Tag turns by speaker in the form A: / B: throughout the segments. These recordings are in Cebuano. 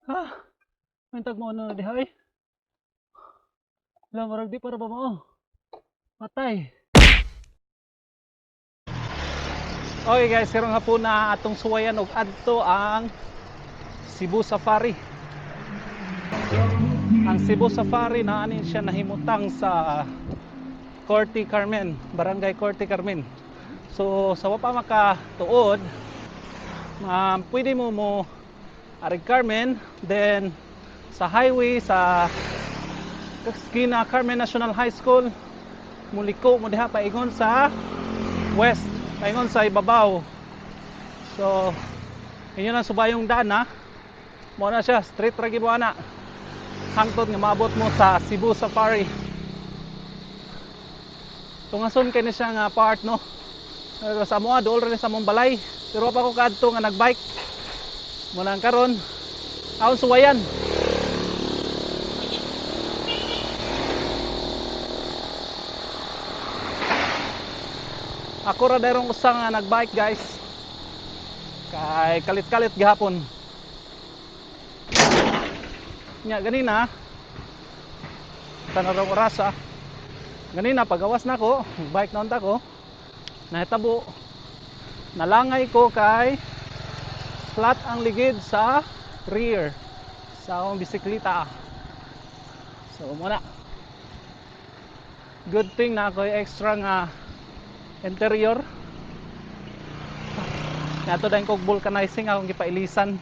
A: Ha? Mintag mo na diha ay. Wala, murag di para ba mao? Patay. Okay guys, karong hapon na atong suwayan og adto ang Cebu Safari. Ang Cebu Safari na anin siya nahimutang sa Corte Carmen, Barangay Corte Carmen. So sa wa pa makatuod, pwede mo mo arig Carmen, then sa highway sa Skina Carmen National High School, muliko mo diha paingon sa west, paingon sa ibabaw. So inyo na subayong daan ha. Mo na siya, straight ra gyud mo ana. Hangtod nga maabot mo sa Cebu Safari. Tungason kay ni siya nga part, no. Pero sa amoa dool ra ni sa among balay. Pero pa ko kaadto nga nagbike. Mo nang karon akong suwayan. Ako ra dayrong usa nga nagbike, guys. Kay kalit-kalit gihapon. Nya ganina tanarong orasa. Ganina pagawas nako, bike na unta ko. Nahitabo, nalangay ko kay flat ang ligid sa rear sa akong bisikleta. So muna. Good thing na ako extra nga interior. Nato dahil kog vulcanizing akong gipailisan.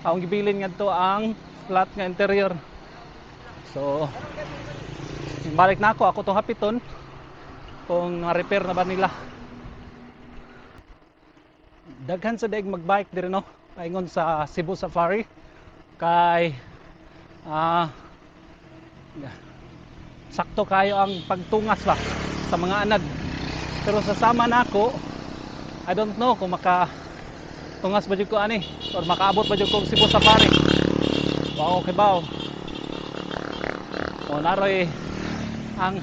A: Akong gibilin ngadto ang flat nga interior. So balik na ako, ako tong hapiton kung na-repair na ba nila. Daghan sa daig magbike diri, no, paingon sa Cebu Safari kay sakto kayo ang pagtungas ba sa mga anad. Pero sa sama nako, I don't know kung maka tungas ba jud ko ani or makaabot ba jud ko og Cebu Safari. Wa ko kibaw. O naroy ang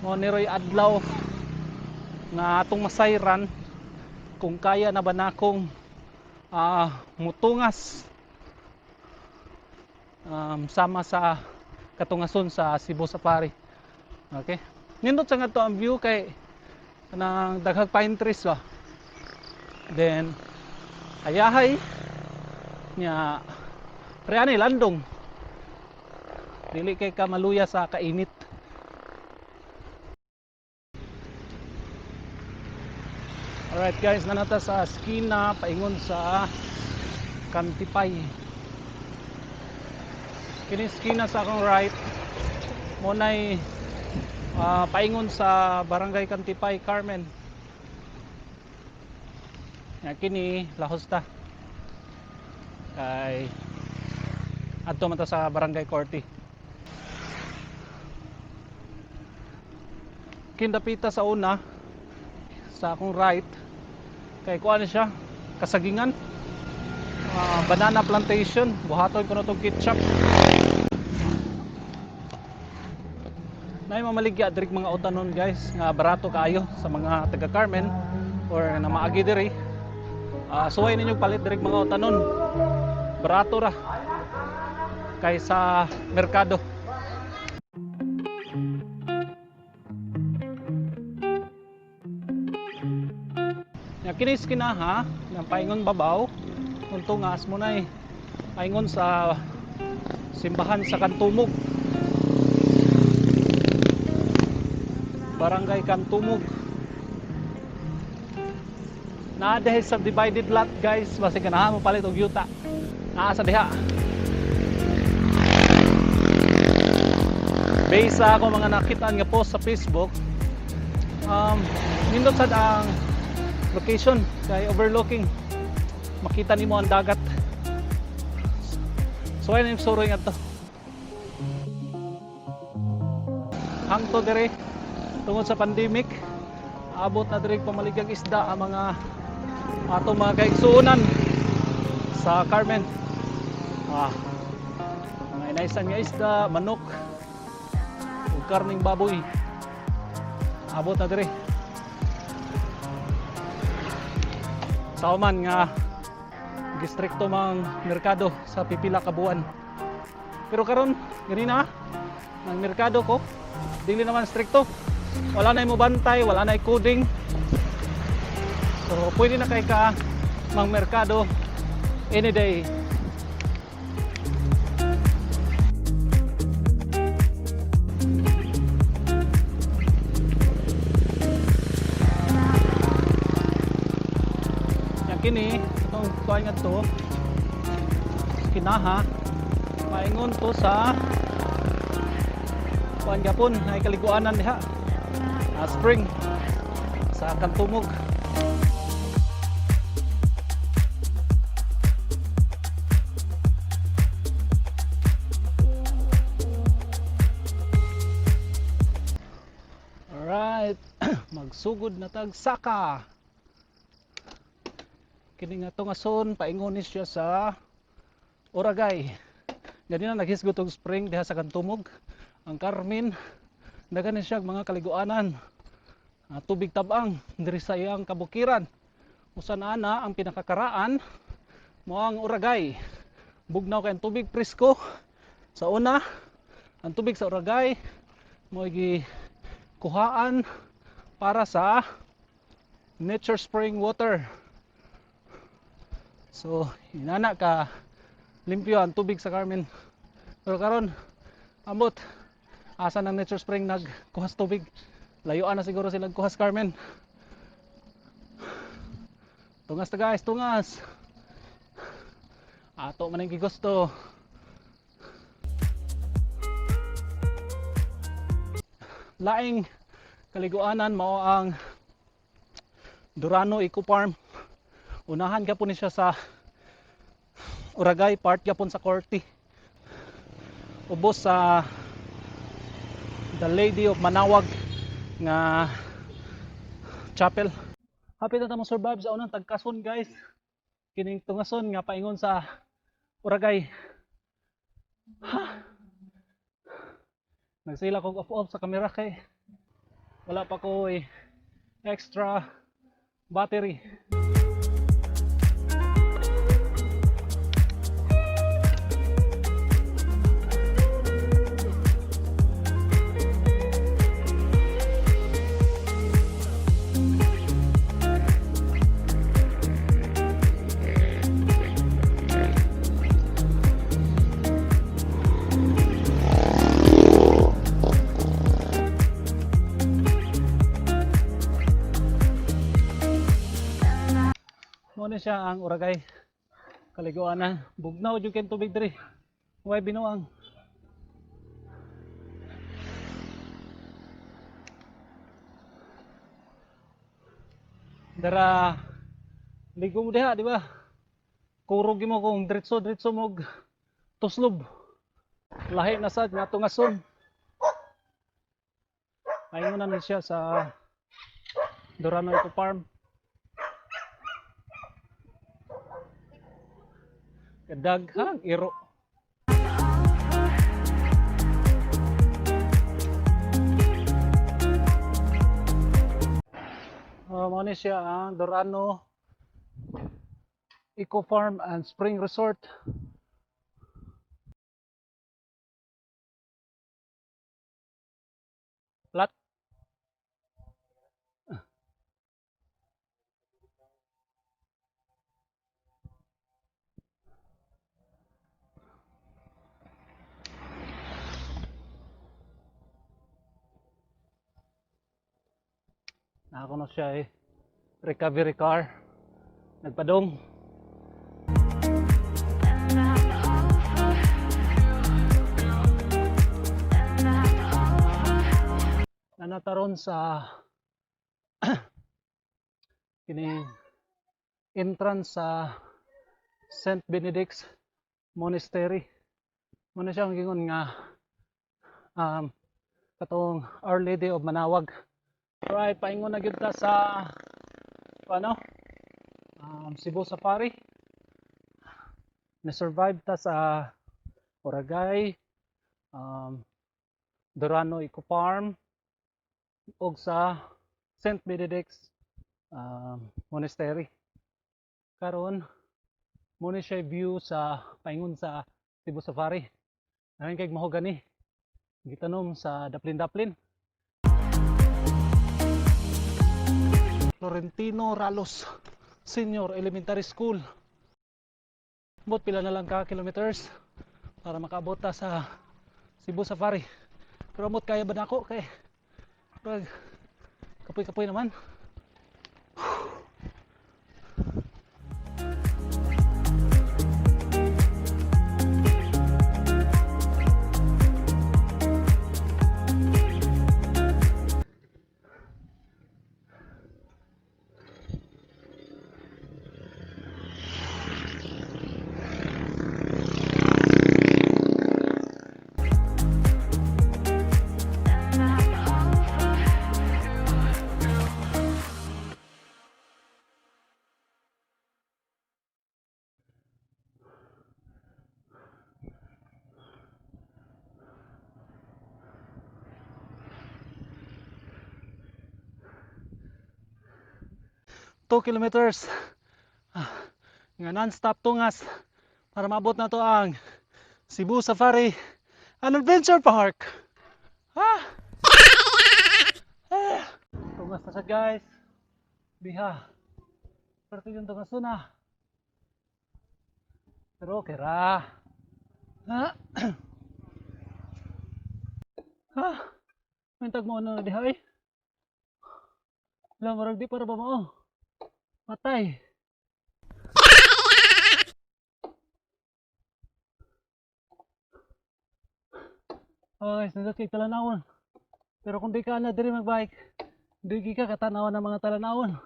A: mo niroy adlaw nga atong masayran kung kaya na ba nakong mutungas sama sa katungason sa Cebu Safari. Okay. Nindot sa ngadto ang view kay kanang daghang pine trees ba. Then hayahay nya pre ani landong. Dili kay ka maluya sa kainit. Alright guys, nanata sa Skina paingon sa Kantipay. Kini Skina sa akong right mo nay paingon sa Barangay Kantipay, Carmen. Ya kini lahos ta. Kay adto man ta sa Barangay Corte. Kindapita sa una sa akong right kay kuan siya kasagingan, banana plantation. Buhaton ko na tong ketchup. Nay mamaligya diri mga utanon, guys, nga barato kaayo sa mga taga Carmen or na maagi diri. Suway ninyo palit diri mga utanon, barato ra kaysa merkado. Nya kini kinaha ng paingon babaw kung tungas mo nay paingon sa simbahan sa Kantumog. Barangay Kantumog. Naa dahil subdivided lot, guys, basi ganahan mo palit og yuta. Naa sa diha. Based sa ako mga nakitaan nga post sa Facebook, nindot sad ang location kay overlooking. Makita nimo ang dagat. So ayun yung suroy nga to. Hangto dire tungod sa pandemic, abot na dire pamaligyag isda ang mga atong mga kaigsuonan sa Carmen. Mga inaisan nga isda, manok, ug karning baboy. Abot na dire. Sao man nga Gistrikto mang merkado sa pipila ka buwan. Pero karon ganina nang merkado ko, dili naman strikto. Wala na mo bantay, wala na coding. So pwede na kay ka mang merkado any day. Yang kini, itong kuan nga to, kinaha, paingon to sa kuan gapon, ay kaliguanan diha. Spring sa Kantumog. Alright, magsugod na tag saka. Kini nga tungason paingon ni siya sa Oragay. Ganina naghisgot og spring diha sa Kantumog. Ang Carmen, daghan ni siya mga kaliguanan. Tubig tabang diri sa iyang kabukiran. Usa na ana ang pinakakaraan mo ang Oragay. Bugnaw kay ang tubig, presko. Sa una, ang tubig sa Oragay mo kuhaan para sa nature spring water. So, inana ka limpyo ang tubig sa Carmen. Pero karon ambot asa ng nature spring nagkuhas tubig. Layuan na siguro sila kuhas Carmen. Tungas ta, guys, tungas. Ato man ang gigusto. Laing kaliguanan mao ang Durano Eco Farm. Unahan ka po ni siya sa Oragay, part gyapon sa Corte. Ubos sa The Lady of Manaoag nga chapel. Hapit na ta mo survive sa unang tagkason, guys. Kining tungason nga paingon sa Oragay. Ha? Nagsila kog off off sa kamera kay wala pa ko eh, extra battery. Mo ni siya ang Oragay. Kaliguan na. Bugnaw jud kay tubig diri. Way binuang. Dara ligo mo diha, di ba? Kurog mo kung diretso diretso mo tuslob. Lahi na sad nga tungason. Paingon na ni siya sa Durano Eco Farm. Daghang iro. Oh, mao ni siya ang Dorano Eco Farm and Spring Resort. Flat. Nako na siya eh. Recovery car. Nagpadong.
B: And I'm over you. And I'm over
A: Nanataron sa kini entrance sa St. Benedict's Monastery. Muna siya ang gingon nga katong Our Lady of Manaoag. Alright, paingon na gyud ta sa ano? Cebu Safari. Na-survive ta sa Oragay, Dorano Eco Farm, ug sa St. Benedict's Monastery. Karon Mao ni siya view sa paingon sa Cebu Safari. Daghan kay mahogani. Gitanom sa daplin-daplin. Florentino Ralos Senior Elementary School. Ambot pila na lang ka kilometers para makaabot ta sa Cebu Safari. Pero ambot kaya ba nako kay pag kapoy-kapoy naman.
B: And I'm over you.
A: 2 kilometers nga non-stop tungas para maabot na to ang Cebu Safari and Adventure Park. Ah! Ah! Tungas na siya, guys. Biha. Pero yung tungas na. Pero okay ra. Ah! Ah! May tagmo na diha eh. Wala, murag di para ba mao? Patay. Oh, guys, nindot kay talanawon. Pero kung di ka na diri magbike, di ka katanawan ng mga talanawon.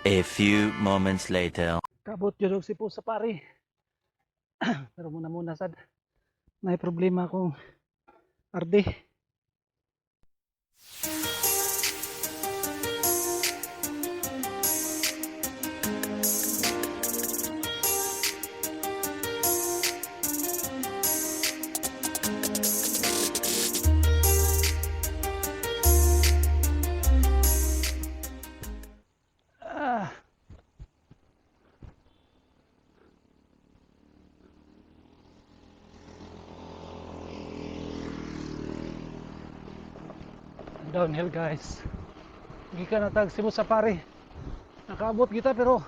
C: A few moments later.
A: Kabot yun og Cebu Safari. Pero muna muna sad. May problema akong RD. Ah. Downhill, guys. Gikan na tag Cebu Safari. Nakaabot kita pero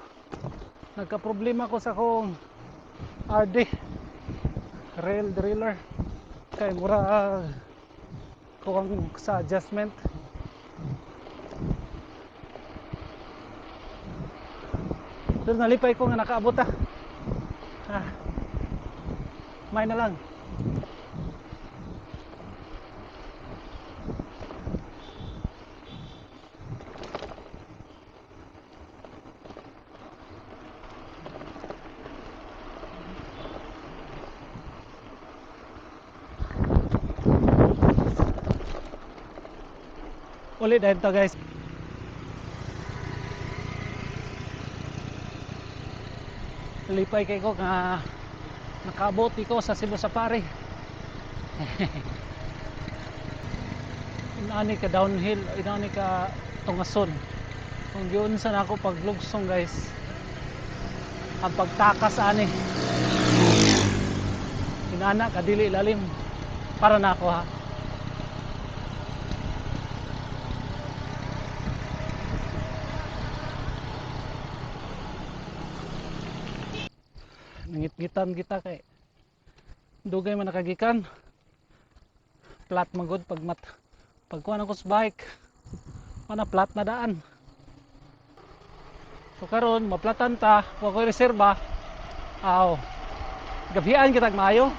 A: nagka-problema ko sa akong RD, rail driller, kay mura kuwang sa adjustment. Pero nalipay ko nga nakaabot ah. Ah. May na lang. Ulit dahil to, guys. Lipay kay ko nga nakaabot ko sa Cebu Safari. Inani ka downhill, inani ka tungason. Kung giunsa na ako paglugsong, guys. Ang pagtakas ani. Inana kadili lalim para na ako ha. Nangitngitan kita kay dugay man nakagikan. Flat magod pag mat pagkuha ko sa bike, mana flat na daan. So karon maplatan ta, wa koy reserba. Aw, gabian kitag maayo.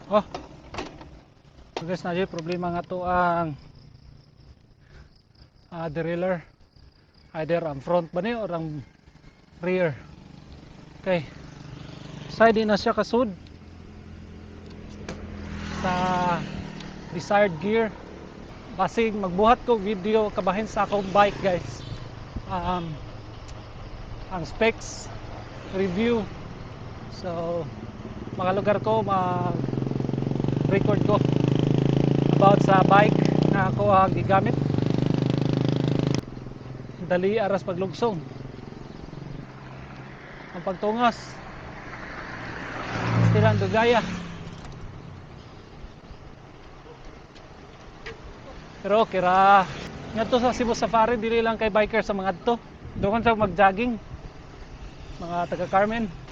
A: Oh. So guys, na problema nga to ang derailleur. Either ang front ba ni or ang rear. Okay. Side na siya kasud sa desired gear. Basig magbuhat ko video kabahin sa akong bike, guys. Ang specs review. So makalugar ko mag record ko about sa bike na ako ang gigamit. Dali aras paglugsong. Ang pagtungas. Stilang dugaya. Pero okay ra. Ngadto sa Cebu Safari, dili lang kay biker sa mga adto. Doon sa mag-jogging. Mga taga Carmen.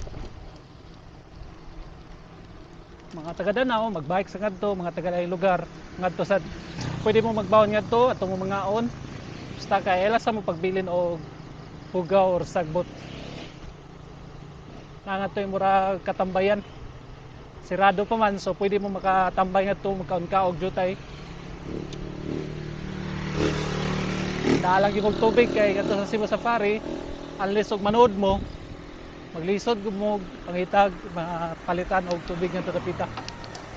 A: Mga taga Danao magbike sa ngadto, mga taga laing lugar ngadto sa pwede mo magbaon ngadto atong mo mangaon. Basta kay ela sa mo pagbilin og hugaw or sagbot. Na ngadto yung mura katambayan. Sirado pa man, so pwede mo makatambay ngadto, magkaon ka og jutay. Dala gyud kog tubig kay ngadto sa Cebu Safari, unless og manood mo, maglisod gud mo pangitag palitan og tubig ngadto dapita.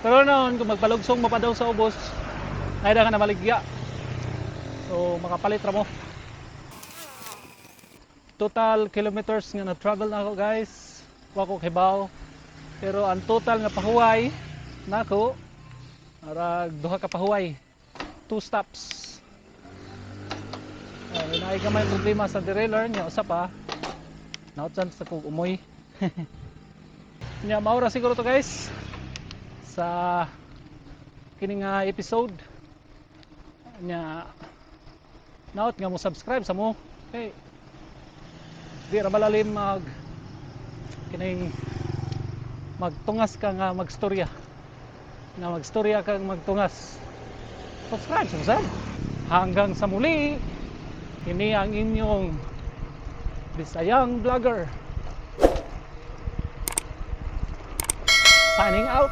A: Pero noon kung magpalugsong mo pa daw sa ubos, naida ka na maligya. So makapalit ra mo. Total kilometers nga na-travel na ako, guys, wa ko kibaw. Pero ang total nga pahuway nako, arag duha ka pahuway. Two stops. Ay, naay gamay problema sa derailleur niya, usa pa. Nautsan sa kog umoy. Nya mao ra siguro to, guys, sa kini nga episode. Nya naot nga mo subscribe sa mo. Okay. Di ra malalim mag kining magtungas ka nga magstorya. Nga magstorya kang magtungas. Subscribe sa mo sad. Hanggang sa muli, kini ang inyong Bisayang vlogger. Signing out.